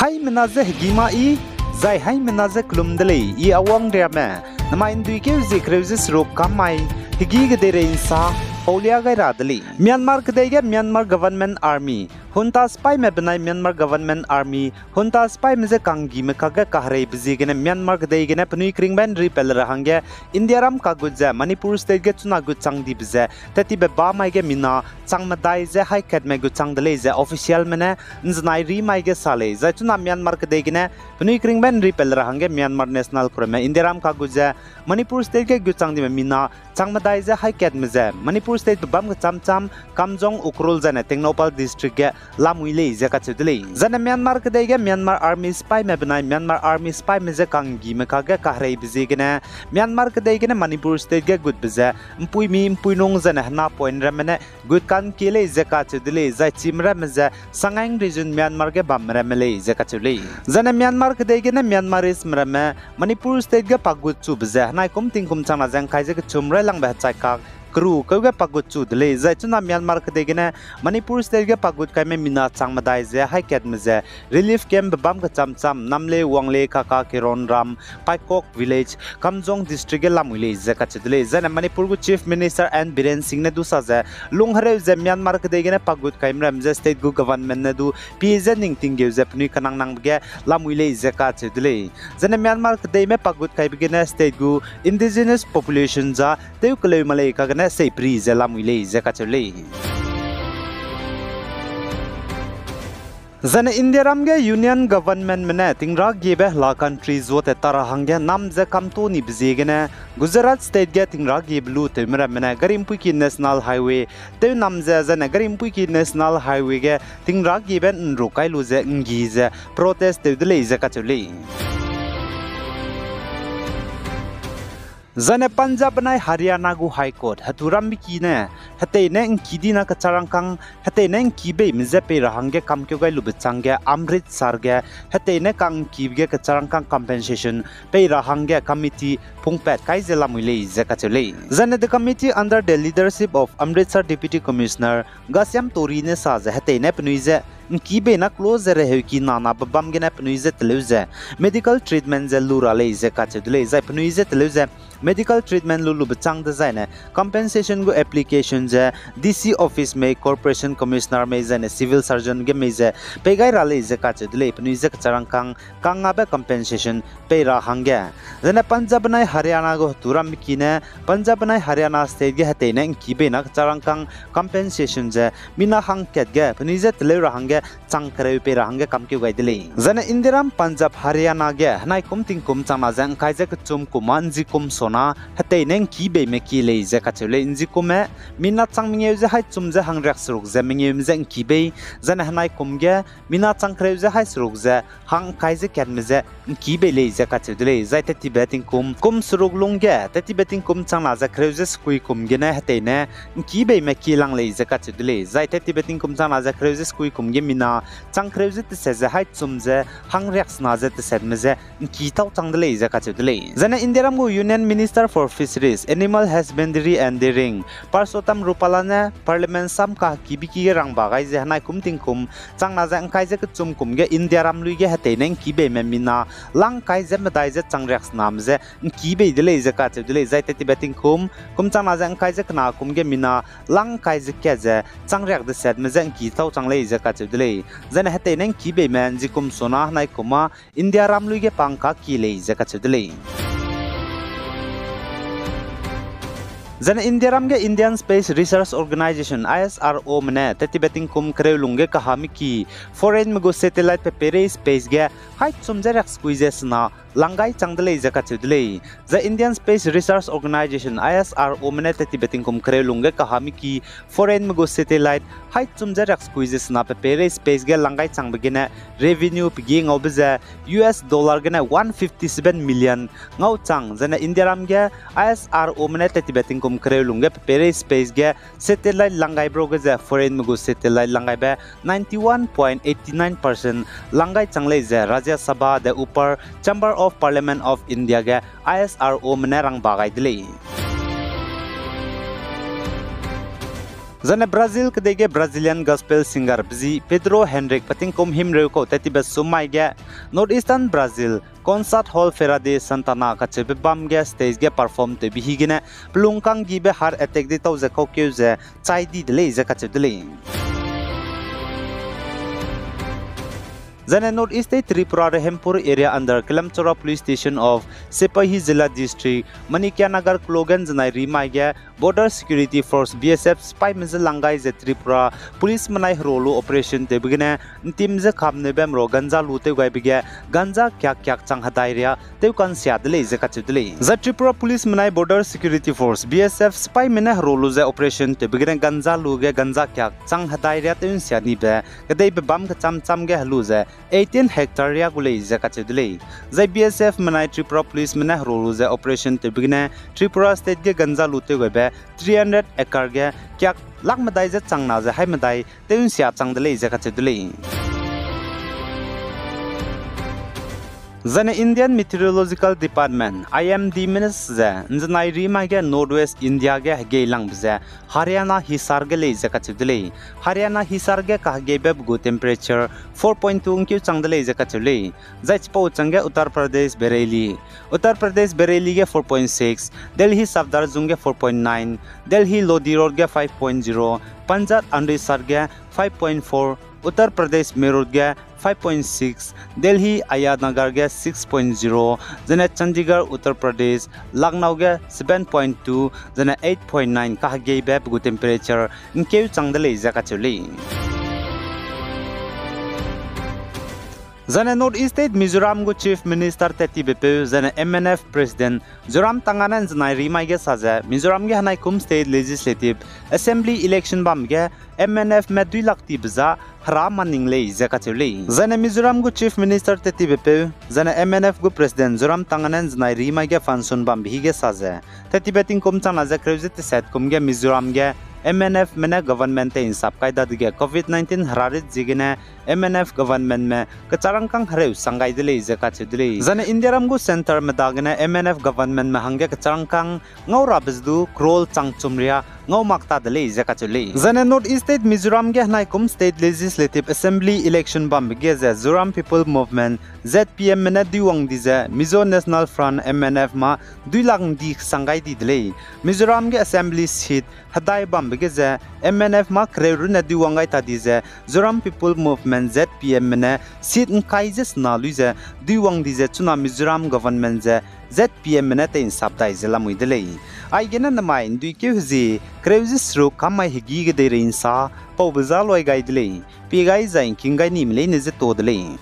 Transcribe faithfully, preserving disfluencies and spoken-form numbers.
Haimena je hegî mâ yi, zai haimena je kelum de lei, I Awang Riame. Namai ’nduikeu zie kereu ze seruk kam mai, hegî kedeirei ’nsa paulia gai ra de lei. Myanmar kedei ge Myanmar Government Army, junta sipaime benai Myanmar Government Army, junta sipaime je kanggime kakge kahereibe ziegene Myanmar kedei gene penui keringbe ’nri pat le ra hangge Indiaram kagut ze Manipur State ge chuna gut chang dibe ze tattibe bamai ge mina chang medai ze haikatme gut chang de lei ze officialme ne ’nzenai ri mai ge sa lei. Zai chuna Myanmar kedei gene penui keringbe ’nri pat le ra hangge Myanmar National Armyme Indiaram kagut ze Manipur State ge gut chang dime mina chang medai ze haikatme ze Manipur State bebâm kechâmchâm Kamjong, Ukhrul zaine Tengnoupal District ge lamui lei ze kacheu de lei. Zaine Myanmar kedei ge Myanmar Army sipaime benai Myanmar Army sipaime je kanggime kakge kahereibe ziegene Myanmar kedei gene Manipur State ge gutbe ze ’mpuimi ’mpuinung zaine hena point ramme ne gut ka'ngkie lei ze kacheu de lei, zai chime ramme ze Sagaing Region Myanmar ge bamme ramme lei ze kacheu lei. Zaine Myanmar kedei gene Myanmaristme ramme Manipur State ge pagut chube ze henai kum tingkum changna ze ’ngkai ze kechum railangbe hechai kak keru keu ge pagut chu de lei, zai chuna Myanmar kedei gene Manipur State ge pagut kaime mina chang medai ze haikatme ze relief camp bebâm kechâmchâm Namle, Wangle, Kaka Keron Ram, Paikok Village, Kamjong District ge lamui lei ze kacheu de lei. Zaine Manipur gu Chief Minister N Biren Singh ne du sa ze, lunghereu ze Myanmar kedei gene pagut kaime ramme je state gu government ne du pie ze ning tinggeu ze penui kenangnangbe ge lamui lei ze kacheu de lei. Zaine Myanmar kedeime pagut kaibe gene state gu indigenous population ja tew keleu ma lei kagene seipri ze lamui lei ze kacheu lei. Zaine Indiaram ge Union Governmentme ne tingra giebe hela country zuate ta ra hangge nam ze kamto nibe ziegene Gujarat State ge tingra giebe lu tewme ramme ne gari ’mpuiki National Highway tew nam ze, zaine gari ’mpuiki National Highway ge tingra giebe ’nru kai lu ze ’nggi ze protest tew de lei ze kacheu lei. Zaine Punjab benai Haryana gu High Court hetu rambe ki ne hetei ne ’ngki dina kecharangkâng, hetei ne ’ngki beime je pei ra hangge kamkeu gai lube chângge Amritsar ge hetei ne ka'ngkibe ge kecharangkâng compensation pei ra hangge committee pungpat kai ze lamui lei ze kacheu lei. Zaine the committee under the leadership of Amritsar Deputy Commissioner Ghanshyam Turi ne sa ze hetei ne penui je ’ngki bei na close ze reheuki nana bebâm gene penui je teleu ze medical treatment ze lu ra lei ze kacheu de lei, zai penui je teleu ze medical treatment lu lube châng dezaine compensation gu application ze D C office mei, Corporation Commissioner mei, zaine Civil Surgeon ge mei ze pei gai ra lei ze kacheu de lei, penui je kecharangkâng kangngabe compensation pei ra hangge. Zaine Punjab benai Haryana gu hetu rambe ki ne Punjab benai Haryana state ge hetei ne ’ngki bei na kecharangkâng compensation ze mina hangkat ge penui je teleu ra hangge chang kereu pei ra hangge kamkeu gai de lei. Zaine Indiaram Punjab Haryana ge henai kum tingkum changna ze ’ngkai ze kechum kum â ’nzikum sona hetei ne ’ngki beime ki lei ze kacheu lei. ’Nzikumme mina chang mengeu ze haichum ze hangriak seruk ze mengeume je ’ngki bei, zaine henai kum ge mina chang kereu ze hai seruk ze hang ’ngkai ze katme je ’ngki bei lei ze kacheu de lei. Zai tattibe tingkum kum seruk lungge, tattibe tingkum changna ze kereu ze sekui kum gene hetei ne ’ngki beime ki lang lei ze kacheu de lei. Zai tattibe tingkum changna ze kereu ze sekui kum ge mina chang kereu ze teset ze haichum ze hangriak sena ze tesetme je ’ngki tau chang de lei ze kacheu de lei. Zaine Indiaram gu Union Minister for Fisheries, Animal Husbandry and Dairying, Purushottam Rupala ne Parliament sam kahekibe ki ge rangba gai ze henai kum tingkum changna ze ’ngkai ze kechum kum ge Indiaram lui ge hetei ne ’ngki beime mina lang ’ngkai ze medai ze changriak sename je ’ngki bei de lei ze kacheu de lei. Zai tattibe tingkum kum changna ze ’ngkai ze kena kum ge mina lang ’ngkai ze kat ze changriak desetme je ’ngki tau chang lei ze kacheu de lei. Zaine hetei ne ’ngki beime ’nzikum sona henai kum â Indiaram lui ge pangka ki lei ze kacheu de lei. Zaine Indiaram ge Indian Space Research Organisation, I S R Ome ne tattibe tingkum kereu lungge kahame ki foreignme gu satellite pe peirei space ge haichum ze riaksekui ze sena lang gai chang de lei ze kacheu de lei. Zai Indian Space Research Organisation, I S R Ome ne tattibe tingkum kereu lungge kahame ki foreignme gu satellite haichum ze riaksekui ze sena pe peirei space ge lang gai changbe gene revenue pe gie ngaube ze U S dollar gene one fifty seven million ngau chang. Zaine Indiaram ge I S R Ome ne tattibe tingkum kereu lungge pe peirei space ge satellite lang gaibe ruge ze foreignme gu satellite lang gaibe ninety one point eighty nine percent lang gai chang lei ze Rajya Sabha de Upper Chamber of Parliament of India ge I S R Ome ne rangba gai de lei. Zane Brazil kedei ge Brazilian gospel singer bezi Pedro Henrique pe tingkum himreu kau tat tibe sum mai ge North Eastern Brazil concert hall Feira de Santana kacheube bam ge stage ge perform tewbe higene pelung kanggibe heart attack di tau ze kaukeu ze chai di de lei ze kacheu de lei. Zane North East State Tripura Rahimpur area under Kelamchara Police Station of Sipahi Jala District, Manikya Nagar Klo ge nzenai ri mai ge Border Security Force, B S F sipaime je lang gai ze Tripura Police menai hero lu operation tewbe gene ntim ze kamneube mro ganja lu tew gaibe ge ganja kiak kiak chang hedai ria tew kansia de lei ze kacheu de lei. Zai Tripura Police menai Border Security Force, B S F sipaime ne hero lu ze operation tewbe gene ganja lu ge ganja kiak chang hedai ria tew nsia nibe kedeibe bam kecham cham ge helu ze eighteen hectare ria gu lei ze kacheu de lei. Zai B S F menai Tripura Police me ne hero lu ze operation tewbe gene Tripura State ge ganja lu tew gaibe three hundred acre ge kiak lak medai ze chang na ze hai medai tew nsia chang de lei ze kacheu de lei. Zane Indian Meteorological Department, I M D mine ze nzenai ri mai ge North West India ge hegei langbe ze Haryana Hisar ge lei ze kacheu de lei. Haryana Hisar ge kahegeibe pe gu temperature four point two ngkeu chang de lei ze kacheu lei. Zai chipau changge Uttar Pradesh Bareilly, Uttar Pradesh Bareilly ge four point six, Delhi Safdarjung ge four point nine, Delhi Lodi Road ge five point zero, Punjab Amritsar ge five point four, Uttar Pradesh Meerut ge five point six, Delhi Ayanagar ge six point zero, zane Chandigarh, Uttar Pradesh, Lucknow ge seven point two, zane eight point nine kahegeibe pe gu temperature ngkeu chang de lei ze kacheu lei. Zane North East State Mizoram gu Chief Minister tat tibe peu, zane M N F President Zoramthanga ne nzenai ri mai ge sa ze Mizoram ge henai kum State Legislative Assembly election bam ge M N F me dui lak tibe za hera maning lei ze kacheu lei. Zane Mizoram gu Chief Minister tat tibe peu, zane M N F gu President Zoramthanga ne nzenai ri mai ge function bambe hige sa ze, tat tibe tingkum chang na ze kereu ze tesat kum ge Mizoram ge M N F me ne government tei nsap kai dadege covid nineteen herarit ziegene M N F government me kecharangkâng hereu sang gai de lei ze kacheu de lei. Zane Indiaram gu centre me dagene M N F government me hangge kecharangkâng ngau rabe ze du crore chang chum ria ngau mak ta de lei ze kacheu lei. Zane North East State Mizoram ge henai kum State Legislative Assembly election bambe ge ze Zoram People Movement, Z P M me ne duiwang di ze Mizo National Front, M N F mâ dui lak ndi kesang gai di de lei. Mizoram ge assembly seat hedai bambe ge ze M N F mâ kereu runne duiwang gai ta di ze Zoram People Movement, Z P M me ne seat ngkai ze sena lui ze duiwang di ze chuna Mizoram government ze Z P M me ne tei nsap dai ze lamui de lei. Aigene nemai nduikeu hezie kereu ze seruk kam mai hegî kedeirei nsa paube za luai gai de lei. Pie gai zai ngking gai nime leine ze ta de lei.